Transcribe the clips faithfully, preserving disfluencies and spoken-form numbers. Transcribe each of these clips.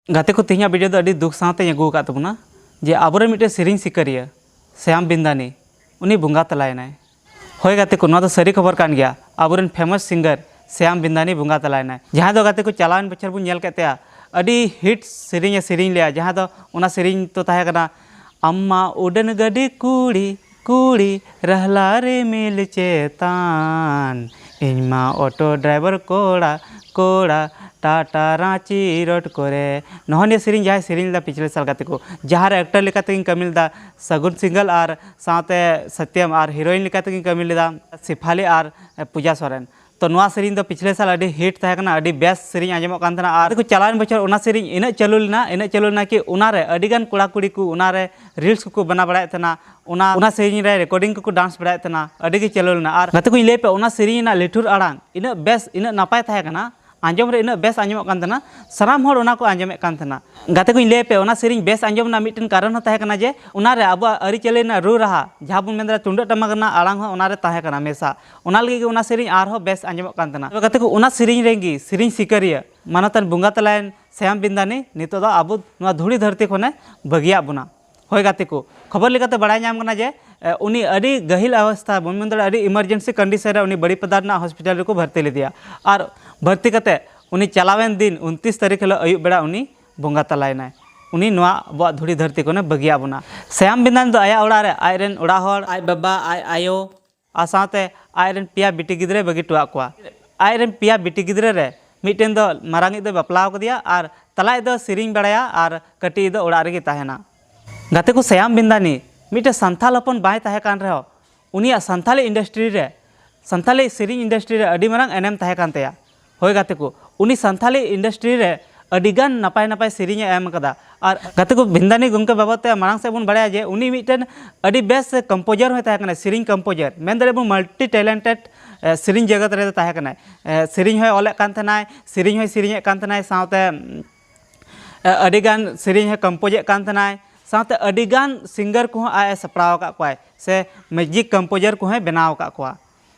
ᱜᱟᱛᱮ ᱠᱚ, ᱛᱮᱦᱮᱧᱟᱜ ᱵᱷᱤᱰᱤᱭᱳ ᱫᱚ ᱟᱹᱰᱤ ᱫᱩᱠ ᱥᱟᱶᱛᱮᱧ ᱟᱹᱜᱩ ᱟᱠᱟᱫ ᱛᱟᱵᱚᱱᱟ ᱡᱮ ᱟᱵᱚᱨᱮᱱ ᱢᱤᱫᱴᱮᱱ ᱥᱮᱨᱮᱧ ᱥᱤᱠᱟᱹᱨᱤᱭᱟᱹ ᱥᱭᱟᱢ ᱵᱤᱱᱫᱟᱱᱤ, ᱩᱱᱤ ᱵᱚᱸᱜᱟ ᱛᱟᱞᱟᱭᱮᱱᱟᱭ᱾ ᱦᱳᱭ ᱜᱟᱛᱮ ᱠᱚ, ᱱᱚᱣᱟ ᱫᱚ ᱥᱟᱹᱨᱤ ᱠᱷᱚᱵᱚᱨ ᱠᱟᱱ ᱜᱮᱭᱟ᱾ ᱟᱵᱚᱨᱮᱱ ᱯᱷᱮᱢᱟᱥ ᱥᱤᱝᱜᱟᱨ ᱥᱭᱟᱢ ᱵᱤᱱᱫᱟᱱᱤ ᱵᱚᱸᱜᱟ ᱛᱟᱞᱟᱭᱮᱱᱟᱭ, ᱡᱟᱦᱟᱸᱭ ᱫᱚ ᱜᱟᱛᱮ ᱠᱚ ᱪᱟᱞᱟᱣᱮᱱ ᱵᱚᱪᱷᱚᱨ ᱵᱚᱱ ᱧᱮᱞ ᱠᱮᱫ ᱛᱟᱭᱟ, ᱟᱹᱰᱤ ᱦᱤᱴ ᱥᱮᱨᱮᱧ ᱮ ᱥᱮᱨᱮᱧ ᱞᱮᱜᱼᱟ, ᱡᱟᱦᱟᱸ ᱫᱚ ᱚᱱᱟ ᱥᱮᱨᱮᱧ ᱫᱚ ᱛᱟᱦᱮᱸ ᱠᱟᱱᱟ, ᱟᱢ ᱢᱟ ᱩᱰᱟᱹᱱ ᱜᱟᱹᱰᱤ ᱠᱩᱲᱤ, ᱠᱩᱲᱤ ᱨᱟᱦᱞᱟ ᱨᱮ ᱢᱤᱞ ᱪᱮᱛᱟᱱ, ᱤᱧ ᱢᱟ ᱚᱴᱳ ᱰᱨᱟᱭᱵᱷᱟᱨ ᱠᱚᱲᱟ, ᱠᱚᱲᱟ ᱴᱟᱴᱟ ᱨᱟᱸᱪᱤ ᱨᱳᱰ ᱠᱚᱨᱮ᱾ ᱱᱚᱜᱼᱚ ᱱᱤᱭᱟᱹ ᱥᱮᱨᱮᱧ ᱡᱟᱦᱟᱸᱭ ᱥᱮᱨᱮᱧ ᱞᱮᱫᱟ ᱯᱤᱪᱷᱞᱮ ᱥᱟᱞ ᱜᱟᱛᱮ ᱠᱚ, ᱡᱟᱦᱟᱸ ᱨᱮ ᱮᱠᱴᱟᱨ ᱞᱮᱠᱟ ᱛᱮᱜᱤᱧ ᱠᱟᱹᱢᱤ ᱞᱮᱫᱟ ᱥᱟᱹᱜᱩᱱ ᱥᱤᱝᱜᱟᱞ ᱟᱨ ᱥᱟᱶᱛᱮ ᱥᱚᱛᱭᱚᱢ, ᱟᱨ ᱦᱤᱨᱳᱭᱤᱱ ᱞᱮᱠᱟ ᱛᱮᱜᱤᱧ ᱠᱟᱹᱢᱤ ᱞᱮᱫᱟ ᱥᱮᱯᱷᱟᱞᱤ ᱟᱨ ᱯᱩᱡᱟ ᱥᱚᱨᱮᱱ᱾ ᱛᱚ ᱱᱚᱣᱟ ᱥᱮᱨᱮᱧ ᱫᱚ ᱯᱤᱪᱷᱞᱮ ᱥᱟᱞ ᱟᱹᱰᱤ ᱦᱤᱴ ᱛᱟᱦᱮᱸ ᱠᱟᱱᱟ, ᱟᱹᱰᱤ ᱵᱮᱥ ᱥᱮᱨᱮᱧ ᱟᱸᱡᱚᱢᱚᱜ ᱠᱟᱱ ᱛᱟᱦᱮᱱᱟ᱾ ᱟᱨ ᱪᱟᱞᱟᱣᱮᱱ ᱵᱚᱪᱷᱚᱨ ᱚᱱᱟ ᱥᱮᱨᱮᱧ ᱤᱱᱟᱹᱜ ᱪᱟᱹᱞᱩ ᱞᱮᱱᱟ, ᱤᱱᱟᱹᱜ ᱪᱟᱹᱞᱩ ᱞᱮᱱᱟ ᱠᱤ ᱚᱱᱟᱨᱮ ᱟᱹᱰᱤᱜᱟᱱ ᱠᱚᱲᱟ ᱠᱩᱲᱤ ᱠᱚ ᱚᱱᱟᱨᱮ ᱨᱤᱞᱥ ᱠᱚᱠᱚ ᱵᱮᱱᱟᱣ ᱵᱟᱲᱟᱭᱮᱫ ᱛᱟᱦᱮᱱᱟ᱾ ᱚᱱᱟ, ᱚᱱᱟ ᱥᱮᱨᱮᱧ ᱨᱮ ᱨᱮᱠᱚᱨᱰᱤᱝ ᱠᱚᱠᱚ ᱰᱟᱱᱥ ᱵᱟᱲᱟᱭᱮᱫ ᱛᱟᱦᱮᱱᱟ, ᱟᱹᱰᱤ ᱜᱮ ᱪᱟᱹᱞᱩ ᱞᱮᱱᱟ᱾ ᱟᱨ ᱜᱟᱛᱮ ᱠᱚᱧ ᱞᱟᱹᱭ ᱯᱮ, ᱚᱱᱟ ᱥᱮᱨᱮᱧ ᱨᱮᱱᱟᱜ ᱞᱤᱴᱷᱩᱨ ᱟᱲᱟᱝ ᱤᱱᱟᱹᱜ ᱵᱮᱥ, ᱤᱱᱟᱹᱜ ᱱᱟᱯᱟᱭ ᱛᱟᱦᱮᱸ ᱠᱟᱱᱟ, ᱟᱸᱡᱚᱢ ᱨᱮ ᱤᱱᱟᱹᱜ ᱵᱮᱥ ᱟᱸᱡᱚᱢᱚᱜ ᱠᱟᱱ ᱛᱟᱦᱮᱱᱟ, ᱥᱟᱱᱟᱢ ᱦᱚᱲ ᱚᱱᱟ ᱠᱚ ᱟᱸᱡᱚᱢᱮᱫ ᱠᱟᱱ ᱛᱟᱦᱮᱱᱟ᱾ ᱜᱟᱛᱮ ᱠᱚᱧ ᱞᱟᱹᱭ ᱯᱮ, ᱚᱱᱟ ᱥᱮᱨᱮᱧ ᱵᱮᱥ ᱟᱸᱡᱚᱢ ᱨᱮᱱᱟᱜ ᱢᱤᱫᱴᱮᱱ ᱠᱟᱨᱚᱱ ᱦᱚᱸ ᱛᱟᱦᱮᱸ ᱠᱟᱱᱟ ᱡᱮ ᱚᱱᱟᱨᱮ ᱟᱵᱚᱣᱟᱜ ᱟᱹᱨᱤᱪᱟᱹᱞᱤ ᱨᱮᱱᱟᱜ ᱨᱩ ᱨᱟᱦᱟ, ᱡᱟᱦᱟᱸ ᱵᱚᱱ ᱢᱮᱱᱫᱟ ᱛᱩᱢᱫᱟᱹᱜ ᱴᱟᱢᱟᱠ ᱨᱮᱱᱟᱜ ᱟᱲᱟᱝ ᱦᱚᱸ ᱚᱱᱟᱨᱮ ᱛᱟᱦᱮᱸ ᱠᱟᱱᱟ ᱢᱮᱥᱟ᱾ ᱚᱱᱟ ᱞᱟᱹᱜᱤᱫ ᱜᱮ ᱚᱱᱟ ᱥᱮᱨᱮᱧ ᱟᱨᱦᱚᱸ ᱵᱮᱥ ᱟᱸᱡᱚᱢᱚᱜ ᱠᱟᱱ ᱛᱟᱦᱮᱱᱟ᱾ ᱛᱚᱵᱮ ᱜᱟᱛᱮ ᱠᱚ, ᱚᱱᱟ ᱥᱮᱨᱮᱧ ᱨᱮᱱ ᱜᱮ ᱥᱮᱨᱮᱧ ᱥᱤᱠᱟᱹᱨᱤᱭᱟᱹ ᱢᱟᱱᱚᱛᱟᱱ ᱵᱚᱸᱜᱟ ᱛᱟᱞᱟᱭᱮᱱ ᱥᱭᱟᱢ ᱵᱤᱱᱫᱟᱱᱤ ᱱᱤᱛᱚᱜ ᱫᱚ ᱟᱵᱚ ᱱᱚᱣᱟ ᱫᱷᱩᱲᱤ ᱫᱷᱟᱹᱨᱛᱤ ᱠᱷᱚᱱᱮ ᱵᱟᱹᱜᱤᱭᱟᱜ ᱵᱚᱱᱟ᱾ ᱦᱳᱭ ᱜᱟᱛᱮ ᱠᱚ, ᱠᱷᱚᱵᱚᱨ ᱞᱮᱠᱟᱛᱮ ᱵᱟᱲᱟᱭ ᱧᱟᱢ ᱠᱟᱱᱟ ᱡᱮ, ᱮ, ᱩᱱᱤ ᱟᱹᱰᱤ ᱜᱟᱹᱦᱤᱞ ᱚᱵᱚᱥᱛᱷᱟ, ᱵᱚᱱ ᱢᱮᱱ ᱫᱟᱲᱮᱭᱟᱜᱼᱟ, ᱟᱹᱰᱤ ᱤᱢᱟᱨᱡᱮᱱᱥᱤ ᱠᱚᱱᱰᱤᱥᱚᱱ ᱨᱮ ᱩᱱᱤ ᱵᱟᱹᱨᱤᱯᱟᱫᱟ ᱨᱮᱱᱟᱜ ᱦᱚᱥᱯᱤᱴᱟᱞ ᱨᱮᱠᱚ ᱵᱷᱚᱨᱛᱤ ᱞᱮᱫᱮᱭᱟ᱾ ᱟᱨ ᱵᱷᱚᱨᱛᱤ ᱠᱟᱛᱮ ᱩᱱᱤ ᱪᱟᱞᱟᱣᱮᱱ ᱫᱤᱱ ᱩᱱᱛᱨᱤᱥ ᱛᱟᱹᱨᱤᱠᱷ ᱦᱤᱞᱳᱜ ᱟᱹᱭᱩᱵ ᱵᱮᱲᱟ ᱩᱱᱤ ᱵᱚᱸᱜᱟ ᱛᱟᱞᱟᱭᱮᱱᱟᱭ᱾ ᱩᱱᱤ ᱱᱚᱣᱟ ᱟᱵᱚᱣᱟᱜ ᱫᱷᱩᱲᱤ ᱫᱷᱟᱹᱨᱛᱤ ᱠᱷᱚᱱᱮ ᱵᱟᱹᱜᱤᱭᱟᱜ ᱵᱚᱱᱟ᱾ ᱥᱭᱟᱢ ᱵᱤᱱᱫᱟᱱᱤ ᱫᱚ ᱟᱭᱟᱜ ᱚᱲᱟᱜ ᱨᱮ ᱟᱡ ᱨᱮᱱ ᱚᱲᱟᱜ ᱦᱚᱲ, ᱟᱡ ᱵᱟᱵᱟ, ᱟᱡ ᱟᱭᱳ, ᱟᱨ ᱥᱟᱶᱛᱮ ᱟᱡ ᱨᱮᱱ ᱯᱮᱭᱟ ᱵᱤᱴᱤ ᱜᱤᱫᱽᱨᱟᱹᱭ ᱵᱟᱹᱜᱤ ᱦᱚᱴᱚᱣᱟᱜ ᱠᱚᱣᱟ᱾ ᱟᱡ ᱨᱮᱱ ᱯᱮᱭᱟ ᱵᱤᱴᱤ ᱜᱤᱫᱽᱨᱟᱹ ᱨᱮ ᱢᱤᱫᱴᱮᱱ ᱫᱚ ᱢᱟᱨᱟᱝᱤᱡ ᱫᱚᱭ ᱵᱟᱯᱞᱟ ᱟᱠᱟᱫᱮᱭᱟ ᱟᱨ ᱛᱟᱞᱟᱭᱤᱡ ᱫᱚ ᱥᱮᱨᱮᱧ ᱵᱟᱲᱟᱭᱟ ᱟᱨ ᱠᱟᱹᱴᱤᱡ ᱫᱚ ᱚᱲᱟᱜ ᱨᱮᱜᱮ ᱛᱟᱦᱮᱱᱟ᱾ ᱜᱟᱛᱮ ᱠᱚ, ᱥᱭᱟᱢ ᱵᱤᱱᱫᱟᱱᱤ ᱢᱤᱫᱴᱮᱱ ᱥᱟᱱᱛᱟᱞ ᱦᱚᱯᱚᱱ ᱵᱟᱭ ᱛᱟᱦᱮᱸ ᱠᱟᱱ ᱨᱮᱦᱚᱸ, ᱩᱱᱤᱭᱟᱜ ᱥᱟᱱᱛᱟᱞᱤ ᱤᱱᱰᱟᱥᱴᱨᱤ ᱨᱮ, ᱥᱟᱱᱛᱟᱞᱤ ᱥᱮᱨᱮᱧ ᱤᱱᱰᱟᱥᱴᱨᱤ ᱨᱮ ᱟᱹᱰᱤ ᱢᱟᱨᱟᱝ ᱮᱱᱮᱢ ᱛᱟᱦᱮᱸ ᱠᱟᱱ ᱛᱟᱭᱟ᱾ ᱦᱳᱭ ᱜᱟᱛᱮ ᱠᱚ, ᱩᱱᱤ ᱥᱟᱱᱛᱟᱞᱤ ᱤᱱᱰᱟᱥᱴᱨᱤ ᱨᱮ ᱟᱹᱰᱤᱜᱟᱱ ᱱᱟᱯᱟᱭ ᱱᱟᱯᱟᱭ ᱥᱮᱨᱮᱧ ᱮ ᱮᱢ ᱟᱠᱟᱫᱟ᱾ ᱟᱨ ᱜᱟᱛᱮ ᱠᱚ, ᱵᱤᱱᱫᱟᱱᱤ ᱜᱚᱢᱠᱮ ᱵᱟᱵᱚᱫ ᱛᱮ ᱢᱟᱲᱟᱝ ᱥᱮᱫ ᱵᱚᱱ ᱵᱟᱲᱟᱭᱟ ᱡᱮ ᱩᱱᱤ ᱢᱤᱫᱴᱮᱱ ᱟᱹᱰᱤ ᱵᱮᱥ ᱠᱚᱢᱯᱳᱡᱟᱨ ᱦᱚᱸᱭ ᱛᱟᱦᱮᱸ ᱠᱟᱱᱟ, ᱥᱮᱨᱮᱧ ᱠᱚᱢᱯᱳᱡᱟᱨ, ᱢᱮᱱ ᱫᱟᱲᱮᱭᱟᱜᱼᱟ ᱵᱚᱱ ᱢᱟᱞᱴᱤ ᱴᱮᱞᱮᱱᱴᱮᱰ ᱥᱮᱨᱮᱧ ᱡᱮᱜᱮᱛ ᱨᱮᱫᱚ ᱛᱟᱦᱮᱸ ᱠᱟᱱᱟᱭ᱾ ᱮ, ᱥᱮᱨᱮᱧ ᱦᱚᱸᱭ ᱚᱞᱮᱫ ᱠᱟᱱ ᱛᱟᱦᱮᱱᱟᱭ, ᱥᱮᱨᱮᱧ ᱦᱚᱸᱭ ᱥᱮᱨᱮᱧᱮᱫ ᱠᱟᱱ ᱛᱟᱦᱮᱱᱟᱭ, ᱥᱟᱶᱛᱮ ᱮ, ᱟᱹᱰᱤᱜᱟᱱ ᱥᱮᱨᱮᱧ ᱦᱚᱸᱭ ᱠᱚᱢᱯᱳᱡᱮᱫ ᱠᱟᱱ ᱛᱟᱦᱮᱱᱟᱭ, ᱥᱟᱶᱛᱮ ᱟᱹᱰᱤᱜᱟᱱ ᱥᱤᱝᱜᱟᱨ ᱠᱚᱦᱚᱸ ᱟᱡ ᱮ ᱥᱟᱯᱲᱟᱣ ᱟᱠᱟᱫ ᱠᱚᱣᱟᱭ ᱥᱮ ᱢᱤᱭᱩᱡᱤᱠ ᱠᱚᱢᱯᱳᱡᱟᱨ ᱠᱚᱦᱚᱸᱭ ᱵᱮᱱᱟᱣ ᱟᱠᱟᱫ ᱠᱚᱣᱟ᱾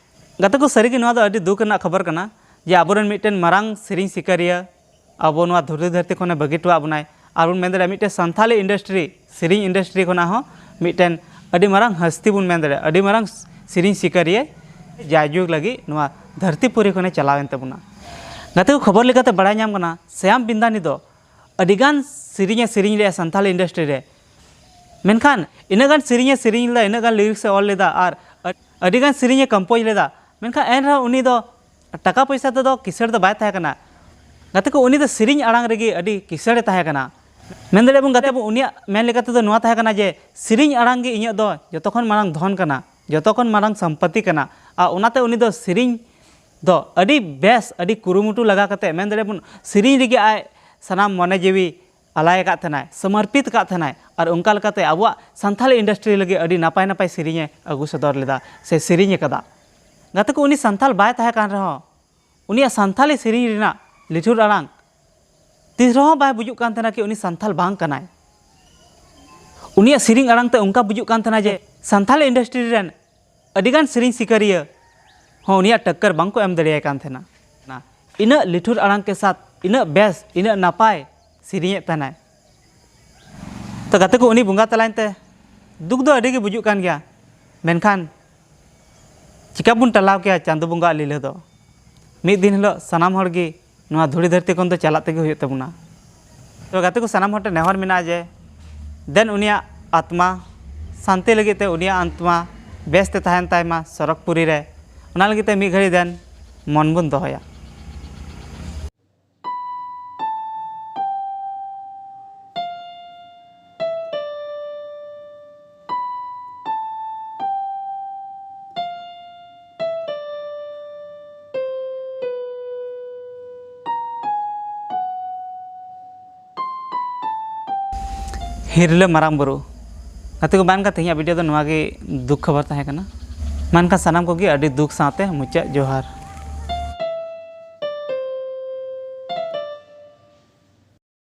ᱜᱟᱛᱮ ᱠᱚ, ᱥᱟᱹᱨᱤᱜᱮ ᱱᱚᱣᱟ ᱫᱚ ᱟᱹᱰᱤ ᱫᱩᱠ ᱨᱮᱱᱟᱜ ᱠᱷᱚᱵᱚᱨ ᱠᱟᱱᱟ ᱡᱮ ᱟᱵᱚᱨᱮᱱ ᱢᱤᱫᱴᱮᱱ ᱢᱟᱨᱟᱝ ᱥᱮᱨᱮᱧ ᱥᱤᱠᱟᱹᱨᱤᱭᱟᱹ, ᱟᱵᱚ ᱱᱚᱣᱟ ᱫᱷᱩᱲᱤ ᱫᱷᱟᱹᱨᱛᱤ ᱠᱷᱚᱱᱮ ᱵᱟᱹᱜᱤ ᱦᱚᱴᱚᱣᱟᱜ ᱵᱚᱱᱟᱭ, ᱟᱨ ᱵᱚᱱ ᱢᱮᱱ ᱫᱟᱲᱮᱭᱟᱜᱼᱟ ᱢᱤᱫᱴᱮᱱ ᱥᱟᱱᱛᱷᱟᱞᱤ ᱤᱱᱰᱟᱥᱴᱨᱤ, ᱥᱮᱨᱮᱧ ᱤᱱᱰᱟᱥᱴᱨᱤ ᱠᱷᱚᱱᱟᱜ ᱦᱚᱸ ᱢᱤᱫᱴᱮᱱ ᱟᱹᱰᱤ ᱢᱟᱨᱟᱝ ᱦᱟᱥᱛᱤ ᱵᱚᱱ ᱢᱮᱱ ᱫᱟᱲᱮᱭᱟᱜᱼᱟ, ᱟᱹᱰᱤ ᱢᱟᱨᱟᱝ ᱥᱮᱨᱮᱧ ᱥᱤᱠᱟᱹᱨᱤᱭᱟᱹ ᱡᱟᱭᱡᱩᱜᱽ ᱞᱟᱹᱜᱤᱫ ᱱᱚᱣᱟ ᱫᱷᱟᱹᱨᱛᱤ ᱯᱩᱨᱤ ᱠᱷᱚᱱᱮ ᱪᱟᱞᱟᱣᱮᱱ ᱛᱟᱵᱚᱱᱟ᱾ ᱜᱟᱛᱮ ᱠᱚ, ᱠᱷᱚᱵᱚᱨ ᱞᱮᱠᱟᱛᱮ ᱵᱟᱲᱟᱭ ᱧᱟᱢ ᱠᱟᱱᱟ, ᱥᱭᱟᱢ ᱵᱤᱱᱫᱟᱱᱤ ᱫᱚ ᱟᱹᱰᱤᱜᱟᱱ ᱥᱮᱨᱮᱧᱮ ᱥᱮᱨᱮᱧ ᱞᱮᱜᱼᱟ ᱥᱟᱱᱛᱷᱟᱞᱤ ᱤᱱᱰᱟᱥᱴᱨᱤ ᱨᱮ᱾ ᱢᱮᱱᱠᱷᱟᱱ ᱤᱱᱟᱹᱜ ᱜᱟᱱ ᱥᱮᱨᱮᱧᱮ ᱥᱮᱨᱮᱧ ᱞᱮᱫᱟ, ᱤᱱᱟᱹᱜ ᱜᱟᱱ ᱞᱤᱨᱤᱠᱥ ᱮ ᱚᱞ ᱞᱮᱫᱟ ᱟᱨ ᱟᱹᱰᱤᱜᱟᱱ ᱥᱮᱨᱮᱧᱮ ᱠᱚᱢᱯᱳᱡᱽ ᱞᱮᱫᱟ, ᱢᱮᱱᱠᱷᱟᱱ ᱮᱱ ᱨᱮᱦᱚᱸ ᱩᱱᱤ ᱫᱚ ᱴᱟᱠᱟ ᱯᱚᱭᱥᱟ ᱛᱮᱫᱚ ᱠᱤᱥᱟᱹᱬ ᱫᱚ ᱵᱟᱭ ᱛᱟᱦᱮᱸ ᱠᱟᱱᱟ᱾ ᱜᱟᱛᱮ ᱠᱚ, ᱩᱱᱤ ᱫᱚ ᱥᱮᱨᱮᱧ ᱟᱲᱟᱝ ᱨᱮᱜᱮ ᱟᱹᱰᱤ ᱠᱤᱥᱟᱹᱬᱮ ᱛᱟᱦᱮᱸ ᱠᱟᱱᱟ᱾ ᱢᱮᱱ ᱫᱟᱲᱮᱭᱟᱜᱼᱟ ᱵᱚᱱ ᱜᱟᱛᱮ ᱠᱚ, ᱩᱱᱤᱭᱟᱜ ᱢᱮᱱ ᱞᱮᱠᱟ ᱛᱮᱫᱚ ᱱᱚᱣᱟ ᱛᱟᱦᱮᱸ ᱠᱟᱱᱟ ᱡᱮ ᱥᱮᱨᱮᱧ ᱟᱲᱟᱝ ᱜᱮ ᱤᱧᱟᱹᱜ ᱫᱚ ᱡᱚᱛᱚ ᱠᱷᱚᱱ ᱢᱟᱨᱟᱝ ᱫᱷᱚᱱ ᱠᱟᱱᱟ, ᱡᱚᱛᱚ ᱠᱷᱚᱱ ᱢᱟᱨᱟᱝ ᱥᱚᱢᱯᱚᱛᱤ ᱠᱟᱱᱟ᱾ ᱟᱨ ᱚᱱᱟᱛᱮ ᱩᱱᱤ ᱫᱚ ᱥᱮᱨᱮᱧ ᱫᱚ ᱟᱹᱰᱤ ᱵᱮᱥ, ᱟᱹᱰᱤ ᱠᱩᱨᱩᱢᱩᱴᱩ ᱞᱟᱜᱟᱣ ᱠᱟᱛᱮ, ᱢᱮᱱ ᱫᱟᱲᱮᱭᱟᱜᱼᱟ ᱵᱚᱱ, ᱥᱮᱨᱮᱧ ᱨᱮᱜᱮ ᱟᱡ ᱥᱟᱱᱟᱢ ᱢᱚᱱᱮ ᱡᱤᱣᱤ ᱟᱞᱟᱭ ᱟᱠᱟᱫ ᱛᱟᱦᱮᱱᱟᱭ, ᱥᱚᱢᱚᱨᱯᱤᱛ ᱟᱠᱟᱫ ᱛᱟᱦᱮᱱᱟᱭ᱾ ᱟᱨ ᱚᱱᱠᱟ ᱞᱮᱠᱟᱛᱮ ᱟᱵᱚᱣᱟᱜ ᱥᱟᱱᱛᱷᱟᱞᱤ ᱤᱱᱰᱟᱥᱴᱨᱤ ᱞᱟᱹᱜᱤᱫ ᱟᱹᱰᱤ ᱱᱟᱯᱟᱭ ᱱᱟᱯᱟᱭ ᱥᱮᱨᱮᱧᱮ ᱟᱹᱜᱩ ᱥᱚᱫᱚᱨ ᱞᱮᱫᱟ ᱥᱮ ᱥᱮᱨᱮᱧ ᱟᱠᱟᱫᱟ᱾ ᱜᱟᱛᱮ ᱠᱚ, ᱩᱱᱤ ᱥᱟᱱᱛᱷᱟᱞ ᱵᱟᱭ ᱛᱟᱦᱮᱸ ᱠᱟᱱ ᱨᱮᱦᱚᱸ, ᱩᱱᱤᱭᱟᱜ ᱥᱟᱱᱛᱷᱟᱞᱤ ᱥᱮᱨᱮᱧ ᱨᱮᱱᱟᱜ ᱞᱤᱴᱷᱩᱨ ᱟᱲᱟᱝ ᱛᱤᱥ ᱨᱮᱦᱚᱸ ᱵᱟᱭ ᱵᱩᱡᱩᱜ ᱠᱟᱱ ᱛᱟᱦᱮᱱᱟ ᱠᱤ ᱩᱱᱤ ᱥᱟᱱᱛᱷᱟᱞ ᱵᱟᱝ ᱠᱟᱱᱟᱭ᱾ ᱩᱱᱤᱭᱟᱜ ᱥᱮᱨᱮᱧ ᱟᱲᱟᱝ ᱛᱮ ᱚᱱᱠᱟ ᱵᱩᱡᱩᱜ ᱠᱟᱱ ᱛᱟᱦᱮᱱᱟ ᱡᱮ ᱥᱟᱱᱛᱷᱟᱞᱤ ᱤᱱᱰᱟᱥᱴᱨᱤ ᱨᱮᱱ ᱟᱹᱰᱤᱜᱟᱱ ᱥᱮᱨᱮᱧ ᱥᱤᱠᱟᱹᱨᱤᱭᱟᱹ ᱦᱚᱸ ᱩᱱᱤᱭᱟᱜ ᱴᱟᱠᱠᱟᱨ ᱵᱟᱝᱠᱚ ᱮᱢ ᱫᱟᱲᱮᱭᱟᱭ ᱠᱟᱱ ᱛᱟᱦᱮᱱᱟ᱾ ᱤᱱᱟᱹᱜ ᱞᱤᱴᱷᱩᱨ ᱟᱲᱟᱝ ᱠᱮ ᱥᱟᱛ, ᱤᱱᱟᱹᱜ ᱵᱮᱥ, ᱤᱱᱟᱹᱜ ᱱᱟᱯᱟᱭ ᱥᱮᱨᱮᱧᱮᱫ ᱛᱟᱦᱮᱱᱟᱭ᱾ ᱛᱚ ᱜᱟᱛᱮ ᱠᱚ, ᱩᱱᱤ ᱵᱚᱸᱜᱟ ᱛᱟᱞᱟᱭᱮᱱ ᱛᱮ ᱫᱩᱠ ᱫᱚ ᱟᱹᱰᱤ ᱜᱮ ᱵᱩᱡᱩᱜ ᱠᱟᱱ ᱜᱮᱭᱟ, ᱢᱮᱱᱠᱷᱟᱱ ᱪᱤᱠᱟ ᱵᱚᱱ ᱴᱟᱞᱟᱣ ᱠᱮᱭᱟ ᱪᱟᱸᱫᱚ ᱵᱚᱸᱜᱟᱣᱟᱜ ᱞᱤᱞᱟᱹ ᱫᱚ? ᱢᱤᱫ ᱫᱤᱱ ᱦᱤᱞᱳᱜ ᱥᱟᱱᱟᱢ ᱦᱚᱲ ᱜᱮ ᱱᱚᱣᱟ ᱫᱷᱩᱲᱤ ᱫᱷᱟᱹᱨᱛᱤ ᱠᱷᱚᱱ ᱫᱚ ᱪᱟᱞᱟᱜ ᱛᱮᱜᱮ ᱦᱩᱭᱩᱜ ᱛᱟᱵᱚᱱᱟ᱾ ᱛᱚ ᱜᱟᱛᱮ ᱠᱚ, ᱥᱟᱱᱟᱢ ᱦᱚᱲ ᱴᱷᱮᱱ ᱱᱮᱦᱚᱨ ᱢᱮᱱᱟᱜᱼᱟ ᱡᱮ ᱫᱮᱱ ᱩᱱᱤᱭᱟᱜ ᱟᱛᱢᱟ ᱥᱟᱱᱛᱤ ᱞᱟᱹᱜᱤᱫ ᱛᱮ, ᱩᱱᱤᱭᱟᱜ ᱟᱛᱢᱟ ᱵᱮᱥ ᱛᱮ ᱛᱟᱦᱮᱱ ᱛᱟᱭ ᱢᱟ ᱥᱚᱨᱚᱜᱽ ᱯᱩᱨᱤ ᱨᱮ, ᱚᱱᱟ ᱞᱟᱹᱜᱤᱫ ᱛᱮ ᱢᱤᱫ ᱜᱷᱟᱹᱲᱤ ᱫᱮᱱ ᱢᱚᱱ ᱵᱚᱱ ᱫᱚᱦᱚᱭᱟ᱾ ᱦᱤᱨᱞᱟᱹ ᱢᱟᱨᱟᱝ ᱵᱩᱨᱩ᱾ ᱜᱟᱛᱮ ᱠᱚ, ᱢᱮᱱᱠᱷᱟᱱ ᱛᱮᱦᱮᱧᱟᱜ ᱵᱷᱤᱰᱤᱭᱳ ᱫᱚ ᱱᱚᱣᱟ ᱜᱮ ᱫᱩᱠ ᱠᱷᱚᱵᱚᱨ ᱛᱟᱦᱮᱸ ᱠᱟᱱᱟ᱾ ᱢᱮᱱᱠᱷᱟᱱ ᱥᱟᱱᱟᱢ ᱠᱚᱜᱮ ᱟᱹᱰᱤ ᱫᱩᱠ ᱥᱟᱶᱛᱮ ᱢᱩᱪᱟᱹᱫ ᱡᱚᱦᱟᱨ᱾